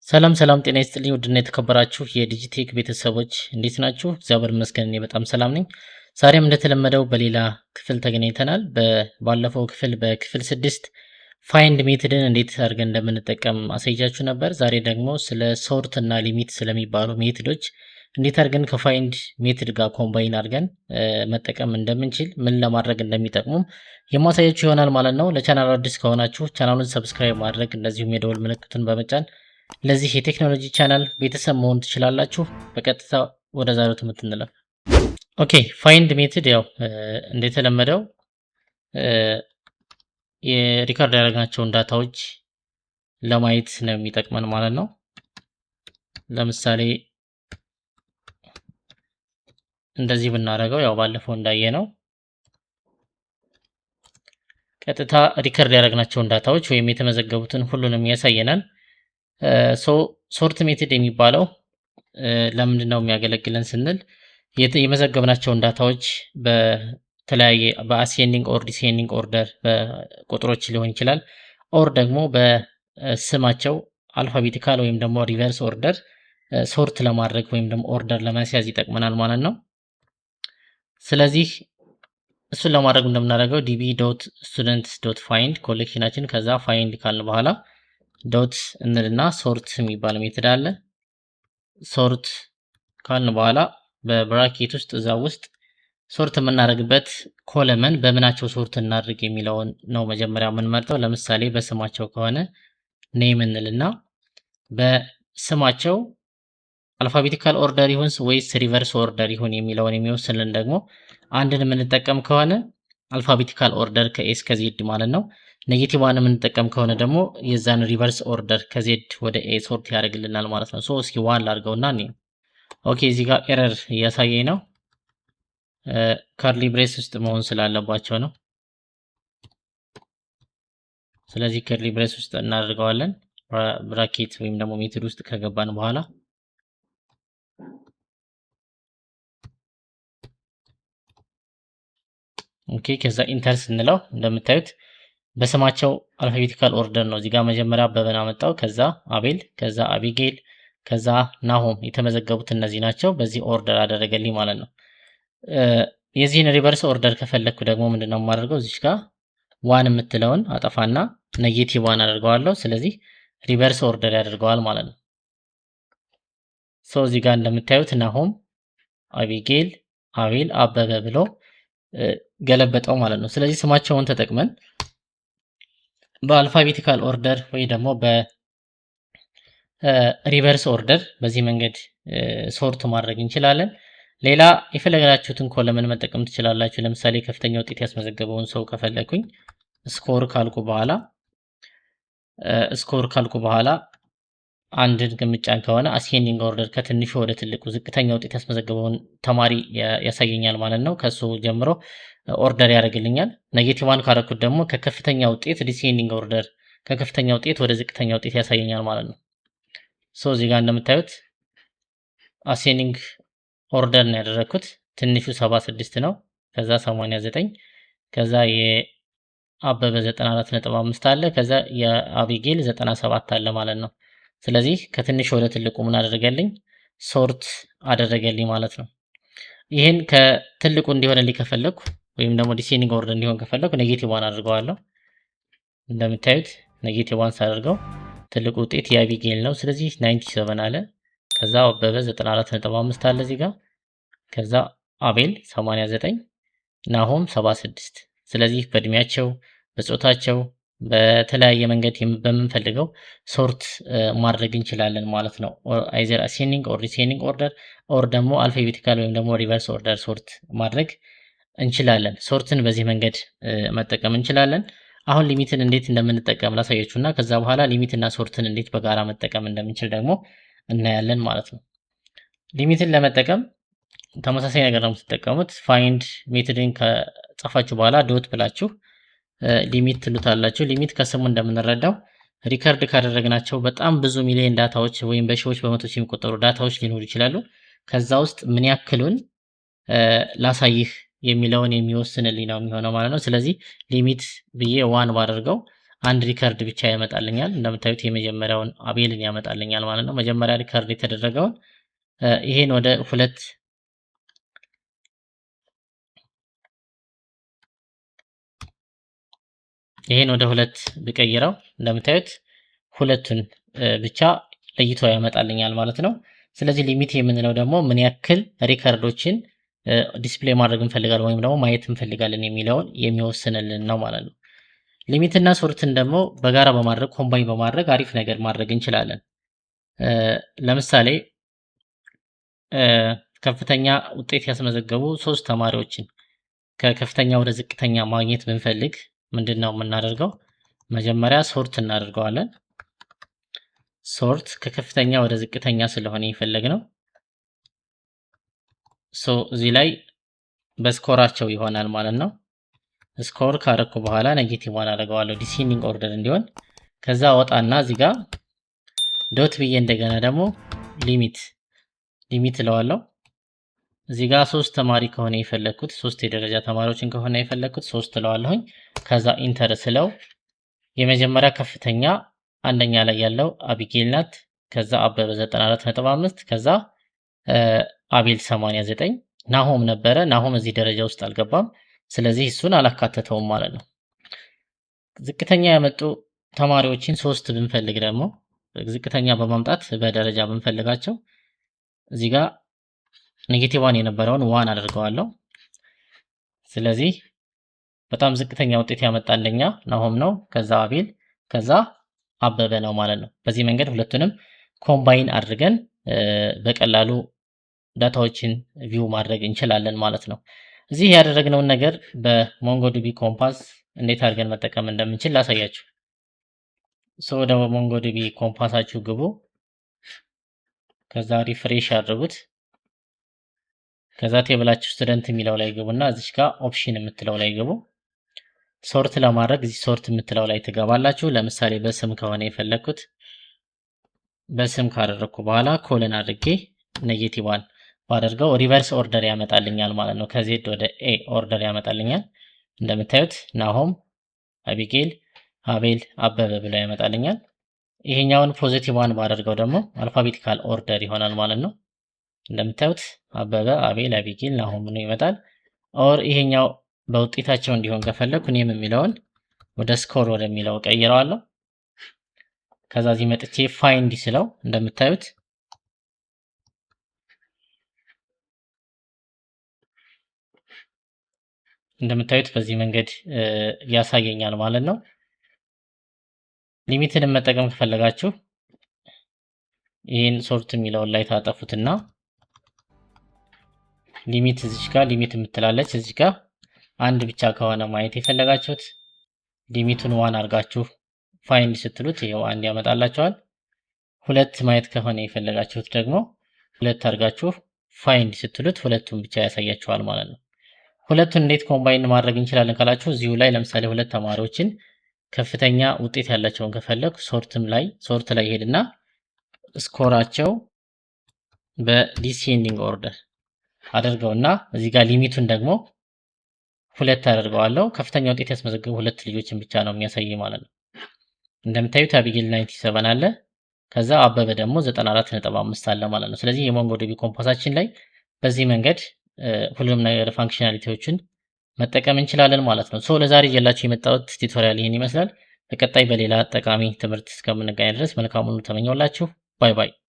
ሰላም ሰላም፣ ጤና ይስጥልኝ ውድና የተከበራችሁ የዲጂቴክ ቤተሰቦች፣ እንዴት ናችሁ? እግዚአብሔር ይመስገን እኔ በጣም ሰላም ነኝ። ዛሬም እንደተለመደው በሌላ ክፍል ተገናኝተናል። ባለፈው ክፍል በክፍል 6 find method ን እንዴት አድርገን እንደምንጠቀም አሳይቻችሁ ነበር። ዛሬ ደግሞ ስለ sort እና limit ስለሚባሉ method ኦች እንዴት አድርገን ከ find method ጋር combine አድርገን መጠቀም እንደምንችል፣ ምን ለማድረግ እንደሚጠቅሙም የማሳያችሁ ይሆናል ማለት ነው። ለቻናሉ አዲስ ከሆናችሁ ቻናሉን subscribe ማድረግ እንደዚሁም የደወል ምልክቱን በመጫን ለዚህ የቴክኖሎጂ ቻናል ቤተሰብ መሆን ትችላላችሁ። በቀጥታ ወደ ዛሬው ትምህርት እንለፍ። Okay፣ find method ያው እንደተለመደው የ record ያደረግናቸውን data ዎች ለማየት ነው የሚጠቅመን ማለት ነው። ለምሳሌ እንደዚህ ብናደርገው ያው ባለፈው እንዳየነው ቀጥታ record ያደረግናቸውን data ዎች ወይም የተመዘገቡትን ሁሉንም ያሳየናል። So sort method የሚባለው ለምንድን ነው የሚያገለግለን ስንል የመዘገብናቸውን data ዎች በተለያየ በ ascending or descending order በቁጥሮች ሊሆን ይችላል፣ or ደግሞ በስማቸው alphabetical ወይም ደግሞ reverse order sort ለማድረግ ወይም ደግሞ order ለማስያዝ ይጠቅመናል ማለት ነው። ስለዚህ እሱን ለማድረግ እንደምናደርገው db.students.find collection ኣችን፣ ከዛ find ካልን በኋላ dot እንልና sort የሚባል method አለ። Sort ካልን በኋላ በ bracket ውስጥ እዛ ውስጥ sort የምናደርግበት column በምናቸው sort እናድርግ የሚለውን ነው መጀመሪያ የምንመርጠው። ለምሳሌ በስማቸው ከሆነ name እንልና በስማቸው alphabetical order ይሁን ወይስ reverse order ይሁን የሚለውን የሚወስንልን ደግሞ አንድን የምንጠቀም ከሆነ alphabetical order ከ A እስከ Z ማለት ነው። Negative one የምንጠቀም ከሆነ ደግሞ የዛን reverse order ከ Z ወደ A sort ያደርግልናል ማለት ነው። So እስኪ one ላድርገውና እኔ okay፣ እዚህ ጋር error እያሳየኝ ነው። Curly brace ውስጥ መሆን ስላለባቸው ነው። ስለዚህ curly brace ውስጥ እናደርገዋለን። Bracket ወይም ደግሞ method ውስጥ ከገባን በኋላ፣ okay፣ ከዛ enter ስንለው እንደምታዩት በስማቸው alphabetical order ነው። እዚህ ጋር መጀመሪያ አበበን አመጣው፣ ከዛ አቤል፣ ከዛ አቢጌል፣ ከዛ ናሆም፣ የተመዘገቡት እነዚህ ናቸው። በዚህ order አደረገልኝ ማለት ነው። የዚህን reverse order ከፈለግኩ ደግሞ ምንድነው የማደርገው? እዚች ጋር one የምትለውን አጠፋና negative one አደርገዋለሁ። ስለዚህ reverse order ያደርገዋል ማለት ነው። So እዚህ ጋር እንደምታዩት ናሆም፣ አቢጌል፣ አቤል፣ አበበ ብሎ ገለበጠው ማለት ነው። ስለዚህ ስማቸውን ተጠቅመን በ alphabetical order ወይ ደግሞ በ reverse order በዚህ መንገድ sort ማድረግ እንችላለን። ሌላ የፈለጋችሁትን column መጠቀም ትችላላችሁ። ለምሳሌ ከፍተኛ ውጤት ያስመዘገበውን ሰው ከፈለኩኝ score ካልኩ በኋላ አንድን ግምጫን ከሆነ ascending order ከትንሹ ወደ ትልቁ ዝቅተኛ ውጤት ያስመዘገበውን ተማሪ ያሳየኛል ማለት ነው። ከሱ ጀምሮ order ያደርግልኛል። Negative one ካረኩት ደግሞ ከከፍተኛ ውጤት descending order ከከፍተኛ ውጤት ወደ ዝቅተኛ ውጤት ያሳየኛል ማለት ነው። So እዚህ ጋር እንደምታዩት ascending order ነው ያደረግኩት። ትንሹ 76 ነው። ከዛ 89፣ ከዛ የአበበ 94.5 አለ። ከዛ የአቢጌል 97 አለ ማለት ነው። ስለዚህ ከትንሹ ወደ ትልቁ ምን አደረገልኝ? Sort አደረገልኝ ማለት ነው። ይህን ከትልቁ እንዲሆንልኝ ከፈለኩ ወይም ደግሞ descending order እንዲሆን ከፈለኩ negative one አድርገዋለሁ። እንደምታዩት negative one ሳደርገው ትልቁ ውጤት የአቢጌል ነው። ስለዚህ 97 አለ። ከዛ አበበ 94.5 አለ እዚህ ጋር። ከዛ አቤል 89፣ ናሆም 76። ስለዚህ በእድሜያቸው፣ በጾታቸው፣ በተለያየ መንገድ በምንፈልገው sort ማድረግ እንችላለን ማለት ነው። Either ascending or descending order or ደግሞ alphabetical ወይም ደግሞ reverse order sort ማድረግ እንችላለን። Sort ን በዚህ መንገድ መጠቀም እንችላለን። አሁን limit ን እንዴት እንደምንጠቀም ላሳያችሁ እና ከዛ በኋላ limit እና sort ን እንዴት በጋራ መጠቀም እንደምንችል ደግሞ እናያለን ማለት ነው። Limit ን ለመጠቀም ተመሳሳይ ነገር ነው የምትጠቀሙት። Find method ን ከጻፋችሁ በኋላ dot ብላችሁ limit ትሉታላችሁ። Limit ከስሙ እንደምንረዳው record ካደረግናቸው በጣም ብዙ ሚሊዮን data ዎች ወይም በሺዎች በመቶዎች የሚቆጠሩ data ዎች ሊኖሩ ይችላሉ። ከዛ ውስጥ ምን ያክሉን ላሳይህ የሚለውን የሚወስንልኝ ነው የሚሆነው ማለት ነው። ስለዚህ limit ብዬ one ባደርገው አንድ record ብቻ ያመጣልኛል። እንደምታዩት የመጀመሪያውን አቤልን ያመጣልኛል ማለት ነው። መጀመሪያ record የተደረገውን ይሄን ወደ ሁለት ይሄን ወደ ሁለት ብቀይረው እንደምታዩት ሁለቱን ብቻ ለይቶ ያመጣልኛል ማለት ነው። ስለዚህ limit የምንለው ደግሞ ምን ያክል record ኦችን display ማድረግ እንፈልጋለን ወይም ደግሞ ማየት እንፈልጋለን የሚለውን የሚወስንልን ነው ማለት ነው። Limit እና sort ን ደግሞ በጋራ በማድረግ combine በማድረግ አሪፍ ነገር ማድረግ እንችላለን። ለምሳሌ ከፍተኛ ውጤት ያስመዘገቡ ሶስት ተማሪዎችን ከከፍተኛ ወደ ዝቅተኛ ማግኘት ብንፈልግ ምንድን ነው የምናደርገው? መጀመሪያ sort እናደርገዋለን። Sort ከከፍተኛ ወደ ዝቅተኛ ስለሆነ የፈለግነው፣ so እዚህ ላይ በ score ኣቸው ይሆናል ማለት ነው። Score ካረኩ በኋላ -1 አደርገዋለሁ descending order እንዲሆን። ከዛ ወጣና እዚህ ጋር dot ብዬ እንደገና ደግሞ limit እለዋለሁ። እዚህ ጋር ሶስት ተማሪ ከሆነ የፈለግኩት፣ ሶስት የደረጃ ተማሪዎችን ከሆነ የፈለግኩት ሶስት እለዋለሁኝ። ከዛ enter ስለው የመጀመሪያ ከፍተኛ አንደኛ ላይ ያለው አቢጌል ናት። ከዛ አበበ 94.5፣ ከዛ አቤል 89፣ ናሆም ነበረ። ናሆም እዚህ ደረጃ ውስጥ አልገባም። ስለዚህ እሱን አላካተተውም ማለት ነው። ዝቅተኛ ያመጡ ተማሪዎችን ሶስት ብንፈልግ ደግሞ፣ ዝቅተኛ በማምጣት በደረጃ ብንፈልጋቸው እዚህ ጋር -1 የነበረውን 1 አድርገዋለሁ። ስለዚህ በጣም ዝቅተኛ ውጤት ያመጣ አንደኛ ናሆም ነው፣ ከዛ አቤል፣ ከዛ አበበ ነው ማለት ነው። በዚህ መንገድ ሁለቱንም combine አድርገን በቀላሉ data ዎችን view ማድረግ እንችላለን ማለት ነው። እዚህ ያደረግነውን ነገር በ MongoDB Compass እንዴት አድርገን መጠቀም እንደምንችል ላሳያችሁ። So ወደ MongoDB Compass ኣችሁ ግቡ። ከዛ refresh አድርጉት። ከዛ table ኣችሁ student የሚለው ላይ ግቡና እዚች ጋር option የምትለው ላይ ግቡ። Sort ለማድረግ እዚህ sort የምትለው ላይ ትገባላችሁ። ለምሳሌ በስም ከሆነ የፈለግኩት በስም ካደረግኩ በኋላ colon አድርጌ -1 ባደርገው reverse order ያመጣልኛል ማለት ነው። ከ Z ወደ A order ያመጣልኛል። እንደምታዩት ናሆም፣ አቢጌል፣ አቤል፣ አበበ ብሎ ያመጣልኛል። ይሄኛውን +1 ባደርገው ደግሞ alphabetical order ይሆናል ማለት ነው። እንደምታዩት አበበ፣ አቤል፣ አቢጌል፣ ናሆም ነው ይመጣል። Or ይሄኛው በውጤታቸው እንዲሆን ከፈለኩ name የሚለውን ወደ score ወደሚለው ቀይረዋለሁ። ከዛ እዚህ መጥቼ find ስለው እንደምታዩት በዚህ መንገድ ያሳየኛል ማለት ነው። Limit ን መጠቀም ከፈለጋችሁ ይህን sort የሚለውን ላይ ታጠፉትና limit እዚች ጋር limit የምትላለች እዚች ጋር አንድ ብቻ ከሆነ ማየት የፈለጋችሁት limit ኡን 1 አድርጋችሁ find ስትሉት ይኸው አንድ ያመጣላችኋል። ሁለት ማየት ከሆነ የፈለጋችሁት ደግሞ ሁለት አድርጋችሁ find ስትሉት ሁለቱን ብቻ ያሳያችኋል ማለት ነው። ሁለቱን እንዴት combine ማድረግ እንችላለን ካላችሁ እዚሁ ላይ ለምሳሌ ሁለት ተማሪዎችን ከፍተኛ ውጤት ያላቸውን ከፈለኩ sort ላይ ሄድና score ኣቸው በ descending order አደርገውና እዚህ ጋር limit ኡን ደግሞ ሁለት አደርገዋለሁ። ከፍተኛ ውጤት ያስመዘገቡ ሁለት ልጆችን ብቻ ነው የሚያሳይ ማለት ነው። እንደምታዩት አቢጌል 97 አለ። ከዛ አበበ ደግሞ 94.5 አለ ማለት ነው። ስለዚህ የ MongoDB Compass ኣችን ላይ በዚህ መንገድ ሁሉንም ነገር functionality ዎችን መጠቀም እንችላለን ማለት ነው። So ለዛሬ ይዤላችሁ የመጣሁት tutorial ይህን ይመስላል። በቀጣይ በሌላ ጠቃሚ ትምህርት እስከምንገናኝ ድረስ መልካሙን ሁሉ ተመኘሁላችሁ። Bye bye።